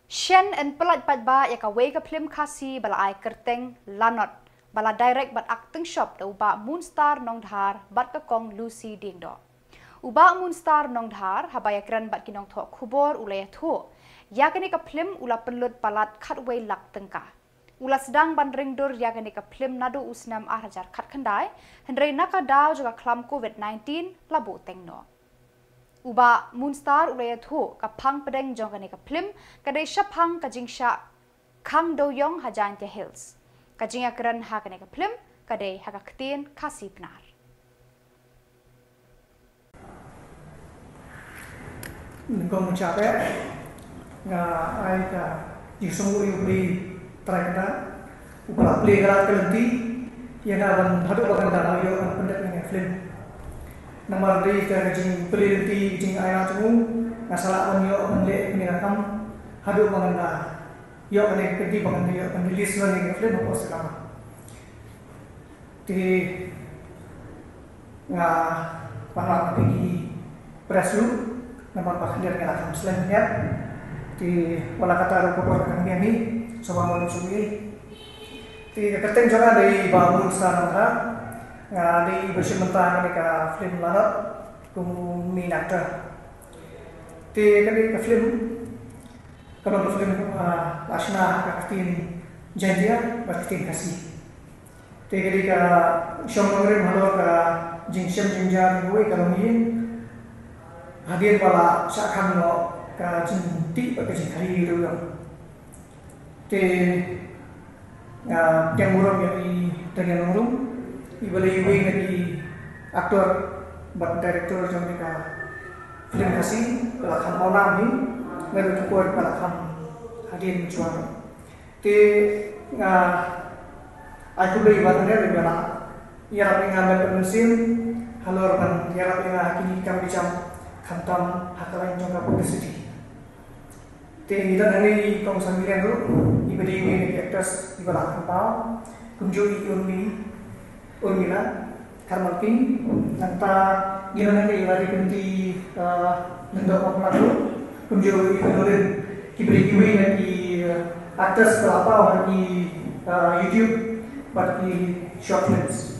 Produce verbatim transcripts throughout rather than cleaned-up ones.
Shen yn pyllait paidbah ïa kawei ka phlim Khasi ba la ai kyrteng Lanot, ba la direct bad acting shop da u Bah Moonstar Nongdhar bad ka Kong Lucy Diengdoh. U Bah Moonstar Nongdhar, haba ïakren bad ki nongthoh khubor, u la ïathuh ïa kane ka phlim u la pynlut palat khatwei lak tyngka. U la sdang ban ringdur ïa kane ka phlim naduh u snem ar hajar khatkhyndai, hynrei na ka daw jong ka khlam covid nineteen la buh teng noh. U Bah Moonstar u la ïathuh ka phang pdeng jong kane ka phlim ka dei shaphang ka jingshah khang dewïong ha Jaintia Hills. Ka jingïakren ha kane ka phlim ka dei ha ka ktien Khasi Pnar. Nyngkong, nga shah peit, nga ai ka jingsngewnguh ïa u Blei Trai Kynrad, uba la plie ïa ka lynti ïa nga ban haduh ba ngan da ïoh ban pyndep ïa kane ka phlim. Namar dei ka jingplie lynti, ka jingai jong u, nga sa lah ban ïoh ban leh ïa kane ka kam haduh ba ngan da ïoh kane ka lynti ba ngan da ïoh ban release noh ïa kane ka phlim hapoh cinema. Te nga wanrah na phi ki press ruh, namar ba khyndiat nga la kham slem khyndiat. Te wat la katta ruh ka por ka kham biang hi, sngewbha ban sngewbha. Te ka kyrteng jong nga dei Bah Moonstar Nongdhar, nga dei iba shim bynta ha kane ka phlim Lanot kum u main actor. Te kane ka phlim ka long ka phlim kaba la shna ha ka ktien Jaiñtia bad ka ktien Khasi. Te ka dei ka shong nongrim halor ka jingshem jingjia jong kawei ka longïing hadien ba la shah khang noh ka jingtih bad ka jingkha ri dewïong. Te nga pdiang burom ïa i Daniel Nongrum, iba la iwei na ki actor bad director jong kane ka phlim Khasi ba la kham pawnam hi, naduh ka por ba la kham hadien mynshwa. Te nga ai khublei ïa i Daniel iba la ïarap ïa nga met bad mynsiem halor ban ïarap ïa nga ha kine ki kam ki jam, khamtam ha ka lain jong ka publicity. Te ngi don hangne i Kong Sammy Lian ruh, iba dei iwei na ki actress iba la kham paw, kumjuh i Urmi, Urmila Kharmalkhiñ. Nangta ngi don hangne i Radhi Kynti, ah, Lyngdoh Mawphlang ruh, kumjuh i Kong Nolin, kiba dei kiwei na ki, ah, actress ba la paw ha ki, ah, YouTube bad ki short films.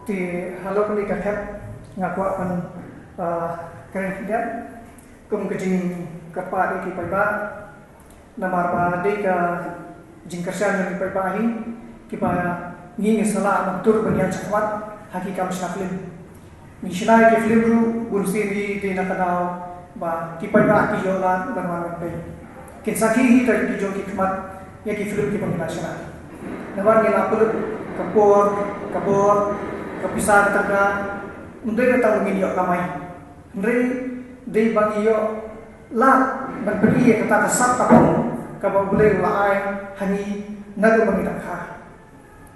Te halor kane ka thep nga kwah ban, ah, kren khyndiat kum ka jingkyrpad ïa ki paidbah, namar ba dei ka jingkyrshan jong ki paidbah hi kiba ngi ngi sa lah ban tur ban ïaid shakhmat ha ki kam shna film. Ngi shna ïa ki film ruh bun sien hi dei na ka daw ba ki paidbah ki ïoh lad ban wan ban peit. Kin sakhi hi da ki jong ki khmat ïa ki film kiba ngi la shna. Namar ngi la pynlut ka por, ka bor, ka pisa, ka tyrda, ym dei tang ba ngin ïoh kamai. Hynrei dei ba ngi ïoh lad ban pyni ïa kata ka sap ka bor kaba U Blei u la ai ha ngi naduh ba ngi dang kha.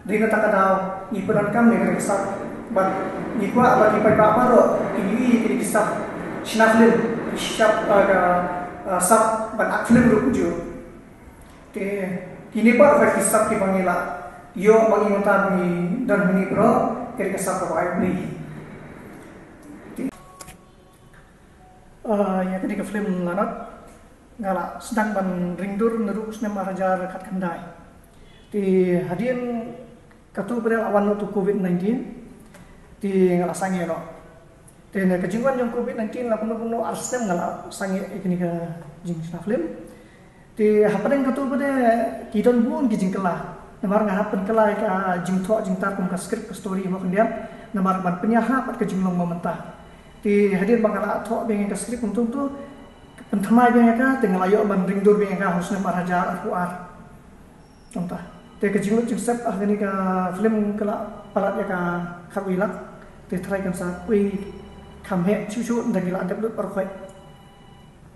Dei na kata ka daw ngi pyndonkam ïa kane ka sap bad ngi kwah ba ki paidbah baroh kin ïohi ïa kine ki sap shna film, ki sap, ah, ka, ah, sap ban act film ruh kumjuh. Te kine baroh ki sap kiba ngi la ïoh ba ngi mynta ba ngi don hangne baroh, ka dei ka sap kaba ai U Blei. Ah, ïa kane ka film Lanot nga la sdang ban ringdur naduh u snem ar hajar khatkhyndai. Te hadien katto pat de la wan noh utu covid nineteen, te nga la sangeh noh. Te na ka jingwan jong covid nineteen la kumno kumno ar snem nga la sangeh ïa kane ka jingshna film. Te hapdeng katto pat de ki don bun ki jingkylla. Namar nga hap pynkylla ïa ka jingthoh jingtar kum ka script, ka story mo khyndiat. Namar ban pynïaid bad ka jinglong ba mynta. Te hadien ba nga la thoh biang ïa ka script kumto kumto, pynthymmai biang ïa ka, te nga la ïoh ban ringdur biang ïa ka ha u snem ar hajar arphew ar. Kumta. Te ka jinglut jingsep ha kane ka film ka la palat ïa ka khatwei lak. Te tharai kan sa poi kham heh shuh shuh ynda ngi la dep lut baroh khoit.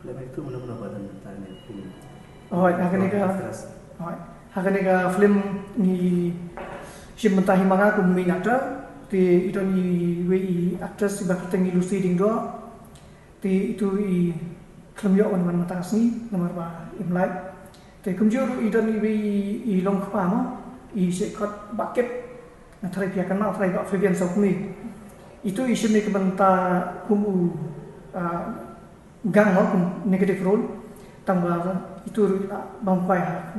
Lem itu mano mano badan tane film. Hooid, ha kane ka, hooid, ha kane ka film ngi shim bynta hi ma nga kum main actor, te i don iwei i actress iba kyrteng i Lucy Diengdoh, te itu i khlem ïoh wan man mynta ka sngi namar ba im lait. Te kumjuh ruh i don iwei i longkpa mo, i Sheikhot Bah Kip, nga tharai phi ïa kynmaw, tharai Bah Fabian Sawkmie. Itu i shim ïa ka bynta kum u, ah, gang mo, kum negative role, tang ba itu ruh i lah bam khwai ha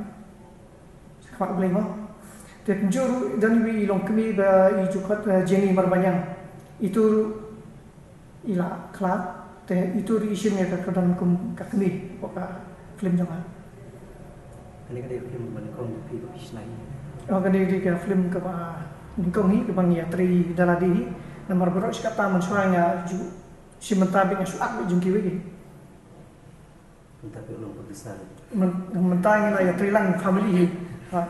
khmat U Blei mo. Te kumjuh ruh don iwei i longkmie ba i ju khot, eh, Jenny Marbaniang. Itu ruh i la khlad, te itu ruh i shim ïa ka kyrdan kum ka kmie hapoh ka film jong nga. Kane ka dei ka film ba nyngkong jong phi ba phi shna hi? Oh, kane ka dei ka film kaba nyngkong hi kaba nga ïatrei da lade hi. Namar baroh shi katta mynshuwa nga ju shim bynta beit, nga shu act beit jong kiwei hi. Mynta phi long producer. Myn-, mynta ngi la ïatrei lang family hi. Ha.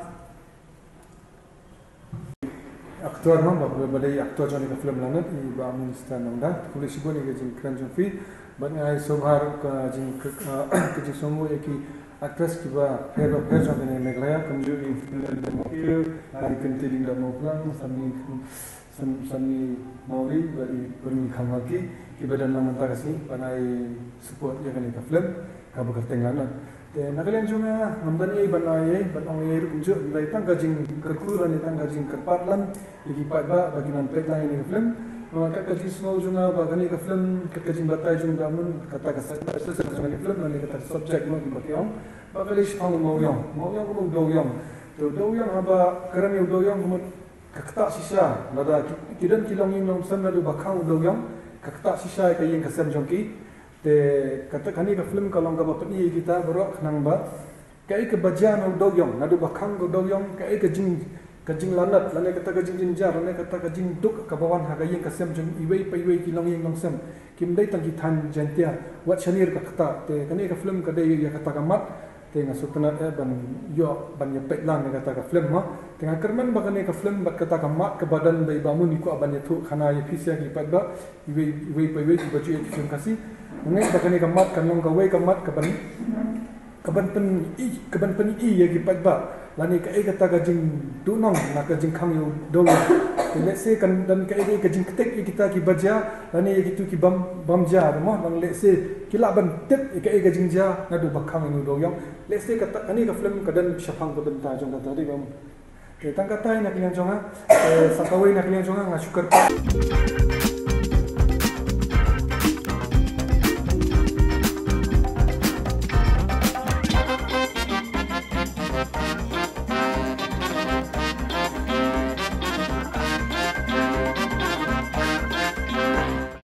Actor mo, ba, ba dei actor jong kane ka film Lanot, i Bah Minister Nongda. Khublei shibun ïa ka jingkren jong phi. Bad nga ai sngewbha ka jing, ka, ka jingsngewnguh ïa ki actress kiba pher ba pher jong kane Meghalaya, kumjuh i Finland Demo Kir, i Kynti Ding Damo Plang, Sami, Sam-, Sami Mawri, bad i Pyrmi Kharmalki, kiba don lang mynta ka sngi ban ai support ïa kane ka film kaba kyrteng Lanot. Te na ka liang jong nga ngam don ei ban ai ei, ban ong ei ruh kumjuh, hynrei tang ka jingkyrkhu lane tang ka jingkyrpad lang ïa ki paidbah ba kin nang peit lang ïa kane ka film. Namar kat ka jingsngew jong nga ba kane ka film, kat ka jingbatai jong nga, mun kata ka subject jong kane ka film lane kata ka subject mo kiba ki ong ba ka dei shaphang u mawiong. Mawiong, u dewïong. Te u dewïong, haba kren ïa u dewïong, ka mut ka ktah shisha, lada ki, ki don ki longïing longsem naduh ba khang u dewïong, ka ktah shisha ïa ka ïing ka sem jong ki. Te kata, kane ka film ka long kaba pyni ïa kita baroh khnang ba kaei kaba jia na u dewïong, naduh ba khang u dewïong, kaei ka jing, ka jinglanot lane kata ka jingjynjar lane kata ka jingduk kaba wan ha ka ïing ka sem jong iwei pa iwei ki longïing longsem. Kim dei tang ki thaiñ Jaiñtia, wat shane ruh ka ktah. Te kane ka film ka dei ïa kata ka mat. Te nga sngewtynnat eh ban ïoh ban ïa peit lang ïa kata ka film mo. Te nga kyrmen ba kane ka film bad kata ka mat kaba don ba i Bah Mun i kwah ban ïathuh khana ïa phi sha ki paidbah, iwei, iwei pa iwei kiba ju ïa ki film Khasi. Nga ngeit ba kane ka mat kan long kawei ka mat kaban, kaban pyni, kaban pyni ïa ki paidbah lane kaei kata ka jingduhnong na ka jingkhang ïa u dewïong. Te lehse kan don kaei kaei ka jingktek ïa kita kiba jia lane ïa kitu ki bym, bym jia ruh mo, lane lehse ki lah ban tip ïa kaei ka jingjia naduh ba khang ïa u dewïong. Lehse kata, kane ka film ka don shaphang ka bynta jong kata, dei ba mo. Te tang kata na ka liang jong nga, te sa kawei na ka liang jong nga, nga shu kyrpad.